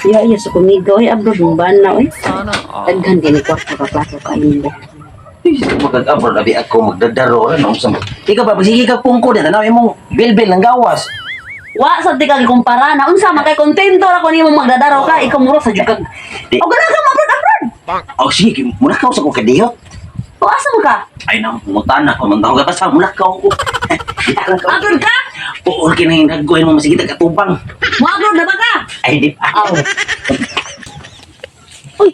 Iya, iya, sa kumiga, oy, abroad mong bana, oy. Daghan kay ni kwarta ka plato kain mo. Magag-abroad abi ako magdadaro ra no unsa man. Ikaw ba sige ka pungko din tanaw imong bilbil ng gawas. Wa sa di ka gikumpara na unsa man kay kontento ra ko nimo magdadaro ka, ikaw mura sa jud kag. Di. O gana ka abroad abroad. Oh sige, mulakaw sa kong kadiyot. O asa man ka? Ay na, pumutan na ko man tawag basta mulakaw ko. Abroad ka? Oo, kinahing naggoy mo masige katubang. Mo abroad na ba ka? Ay di pa. Aw. Uy,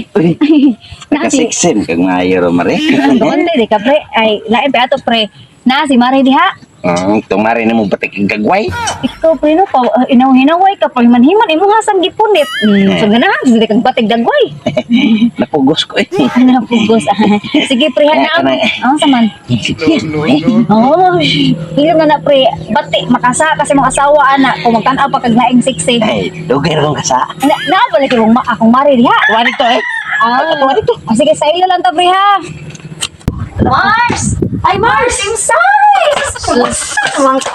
pre. Uy, Nasi. nakasiksim kag maayo ro mare. Doon di ka pre. Ay, lain pa ato pre. Na si Mare diha. Tumari na mo batik kag gagway. Ikaw pre no pa inaw hinaway ka pa himan-himan imo hasang gipunit. So ganahan jud kang batig dagway. Napugos ko eh. Napugos. Sige pre ha na. Ang saman. Oh, hilom na na pre. Bati makasa kasi mong asawa ana kung magtan-aw pa kag laing sexy. Ay, dugay ra kong kasa. Na naabalik imong ma akong Mare diha. Tuwa dito eh. Ah, ah, sige sa ilo lang ta pre ha. Mars! Ay, Mars! Inside!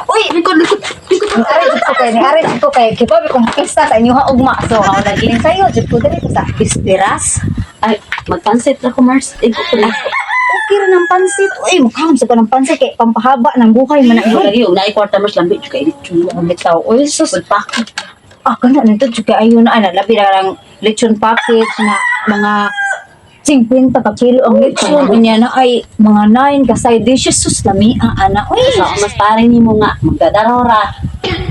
Uy, Likod, likod, likod. Ari jud ko kay ni ari jud ko kay kipabi kung pista sa inyo ha ugma. So ako nagiling sayo jud ko diri ko sa Istiras? Ay, magpansit ra ko, Mars. Igo ko na. Okay ra ng pansit. Uy, mukhang sa ng pansit kay pampahaba ng buhay man na. Ay, lagi yung naay kwarta, Mars, lambi jud kay lechon. Ang bitaw. Uy, sus. Pagpak. Ah, kana nito jud kay ayo na ana labi na lang lechon package na mga 50 ka kilo ang lechon. Unya na ay mga 9 ka side dishes sus lami ang ana. Uy, Sa mas pare nimo nga magdadaro ra.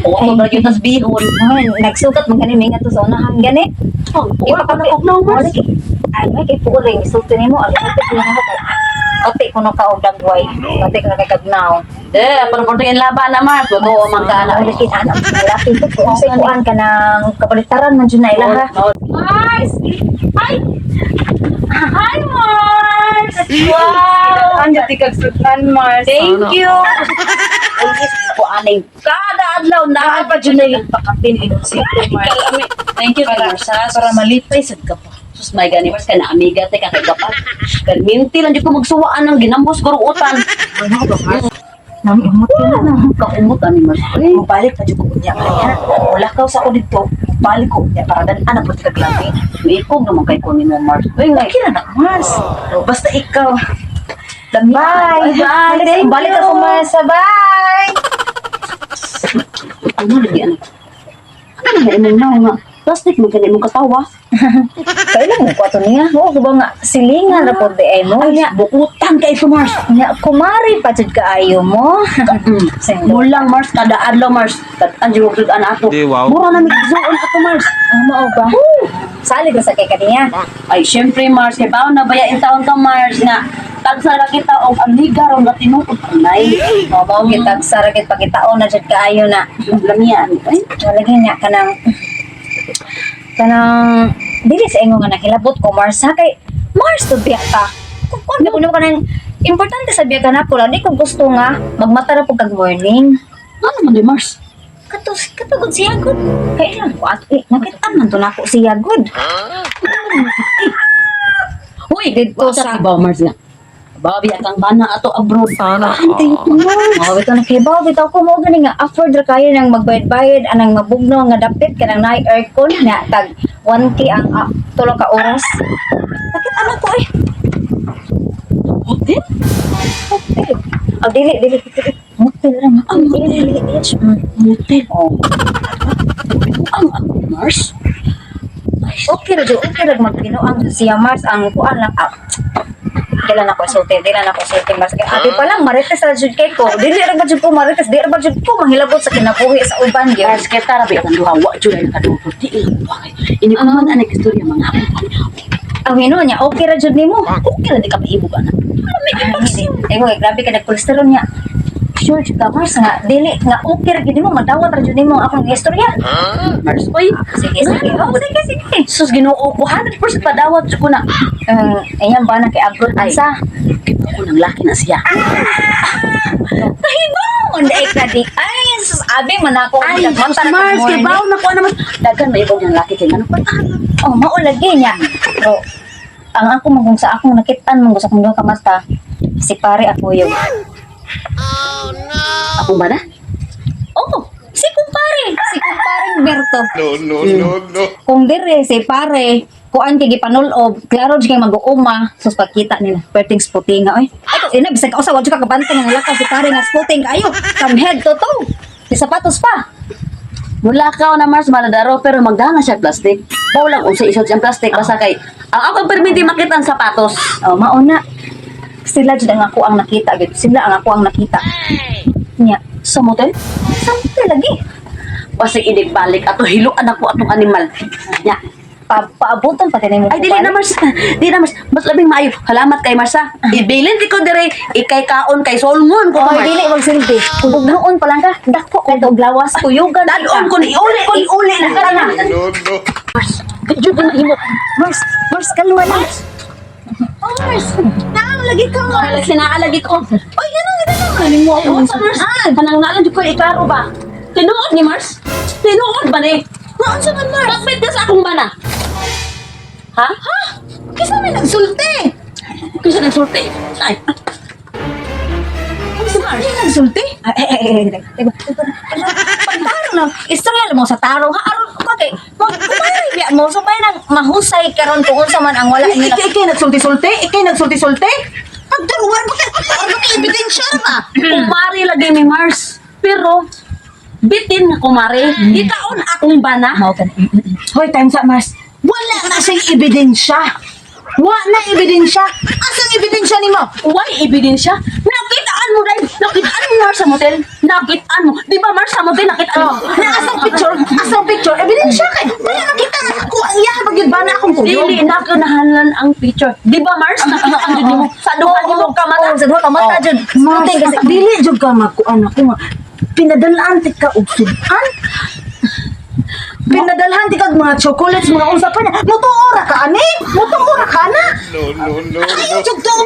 O Ay. ako ra gyud tas bihon. Ay, nagsukat man gani may nga to sa unahan gani. Oh, wala pa na og no, Mars. Ay, may kay puol rin. Isulti nimo. Ay, ate ko na ako kay. Ate ko na ka og dagway. Ate ko na kay kagnaw. Eh, para portingin laban na, Mars. Wag mo man ka na. Ay, laki na anak. Laki ko kung sa kuan ka ng kabalitaran man jud na ilaha. Mars! Hi! Hi, Mars! Wow! Ang dyan kag sutan, Mars. Thank you. Ko aning kada adlaw naa pa jud na yung Pakapin inosito, Mars. Thank you, Mars. Ha. Para malipay sad ka pa. Sus, may gani Mars kay na amiga te ka kay gapat. Perminti lang jud ko magsuwaan ng ginambos guro utan. Nang imot na na. Kaumot ani Mars. Uy, Mubalik pa jud ko unya kaya. Wala ka sa ko dito. Balik ko unya para dan anak pud kag lami. miikog naman kay ko nimo, Mars. Uy, ngay. Okay ra na, Mars. Basta ikaw. Lami. Bye! Bye! Thank Balik you. ako, Mars. Bye! Ano lagi ano? Ano na imong naw nga? Plastic man kani imong katawa. Kailan mo ko ato niya? Oo, ba nga silingan ra pod di ay mo. Ay, Nya, bukutan kay ito, Mars. nya kumari pa jud kaayo mo. Mulang Mars kada adlaw, Mars. Kad anjo og an ato. Di, wow. Mura na migzuon ato, Mars. Ah, mao ba? Salig ra sa kay kaniya. Ay, syempre, Mars, kay baon na baya in taon ka, Mars, nga tagsa ra kita og amiga ron nga tinuod anay. O, mao kitag sara kit pagkitaon na jud kaayo na. Lamian. Ay, Lagi niya kanang kanang dili sa ingon nga nakilabot ko Mars ha kay Mars to biya ka. Kung kung ano kanang importante sa biya ka nako lang di ko gusto nga magmata ra pud kag morning. ano man di, Mars? Kato katugod siya gud. Kay lang ko ato eh, nakitaan man to nako siya gud. Uy, Didto sa ibaw, Mars nga. Babi akang bana ato abroad. Sana. Kayo ko, Mars. Mao bitaw nakibaw bitaw ko mo gani nga afford ra kayo nang magbayad-bayad anang mabugno nga dapit kanang naay aircon nga tag 1K ang tulo ka oras. Nakit anak ko eh. Hotel? Hotel. Oh, dili, dili, dili. Hotel ra nga. Ang Dili, dili, dili. Motel. Oh. Ang ako, Mars. Okay ra jud, okay ra magbinuang jud siya Mars ang kuan lang ah. Dili na ko sulti, dili na ko sulti Mars. Kay abi pa lang marites ra jud kay ko. Dili ra ba jud ko marites, dili ra ba jud ko manghilabot sa kinabuhi sa uban gyud. Mars, kay tara ba ang duha wa jud ay nakadungkot. Di ilang buhay. Ini ko man anay istorya mga hapon. Ang hinuon niya, okay ra jud nimo. Okay ra di ka paibog ana. Lami Ay, Ego, eh, grabe ka nag-cholesterol niya. Sure, jud ka, Mars, nga, dili, nga okay ra gyud nimo, madawat ra jud nimo ang akong istorya. Mars, oy. Sige, sige. Oh, sige, sige. Sus, Ginoo ko 100% padawat jud ko na. Ayan ba na kay abroad Ay. sa? Kay ko nang laki na siya. Kahibaw! Ay, kadi. Ay, sus, abi man ako. Ay, Nagmanta na Mars, kag kay morning. bawo na ko naman. Daghan may ibang yang laki kay ngano pa. Oh, mao lagi niya. Pero, ang ako man kung sa akong nakitaan man kung sa akong duha ka mata, si pare ako yung. Akong bana? Oh, si kumpare. Si kumpare lang, Berto. No, no, no, no. Kung dire si pare, kuan kay gipanulob, klaro jud kay mag-uuma, sus pagkita nila, perting sputing nga oy. Ay, ina bisag ka usa wa jud ka kabantay nga lakaw si pare nga sputing kayo, from head to toe. Di sapatos pa. Mulakaw na Mars maladaro pero magdala siya plastic. Bao lang unsa isod siyang plastic basta kay ang akong perminti makita ang sapatos. Oh, mauna. Sila jud ang ako ang nakita gid. Sila ang ako ang nakita. Nya, Sa motel? sa motel lagi. Basig inig balik ato hiluan ako atong animal. Nya. Paabutan pa kanimo. Ay, dili na Mars. Dili na Mars. Mas labing maayo. Salamat kay Mars ha. Ibilin ti ko dire ikay kaon kay Solomon ko Oy, Mars. dili magsilbi. Ug noon pa lang ka, dako kay og lawas kuyugan. Dadon ko ni uli ko ni uli na kana. No, no. Jud na himo. Mars, Mars, kalma lang. Mars, naalagi ko. Mars, sinaalagi ko. Oy, ganun ganun. Kaning mo ako sa Mars. Kanang naalan jud ko ikaro ba? Tinuod ni Mars? Tinuod ba ni? Naon sa man Mars? Bakit ka sa akong bana? Ha? Ha? Kisa may nagsulti. Kisa nagsulti. Ay. Kisa may nagsulti? Ay, ay, ay, ay, ay, pagtarong lang, istorya mo sa tarong, ha, aron, okay, magkumari biya mo, so bayan ang mahusay karon kung unsa man ang wala nila. Ikay nagsulti-sulti? Ikay nagsulti-sulti? Pagdaruan ba kay ano kay ebidensya ba? Kumari lagi ni Mars. Pero bitin nga kumari, ikaon akong bana. Mao ka na. Hoy, time sa Mars. Wala na siyang ebidensya. Wala na ebidensya. Asang ebidensya nimo? Why ebidensya? Nakitaan mo dahil, nakitaan mo Mars sa motel. Nakitaan mo. Di ba Mars sa motel nakitaan mo? Na asang picture? Asang picture? Ebidensya kay. Wala nakita na ako ang iya pag ba na akong kuyog. Dili na kinahalan ang picture. Di ba Mars? Nakitaan jud nimo. Sa duha nimo ka mata. Oh, sa duha ka mata jud. Mars, Sulting kasi dili jud ka magkuan ako nga. Pinadalaan ti ka og sudan. Pinadalhan ti kag mga chocolates, mga unsa pa niya. Mutuo ra ka ani? Mutuo ra ka na? No, no, no, Ay, no. jud tuo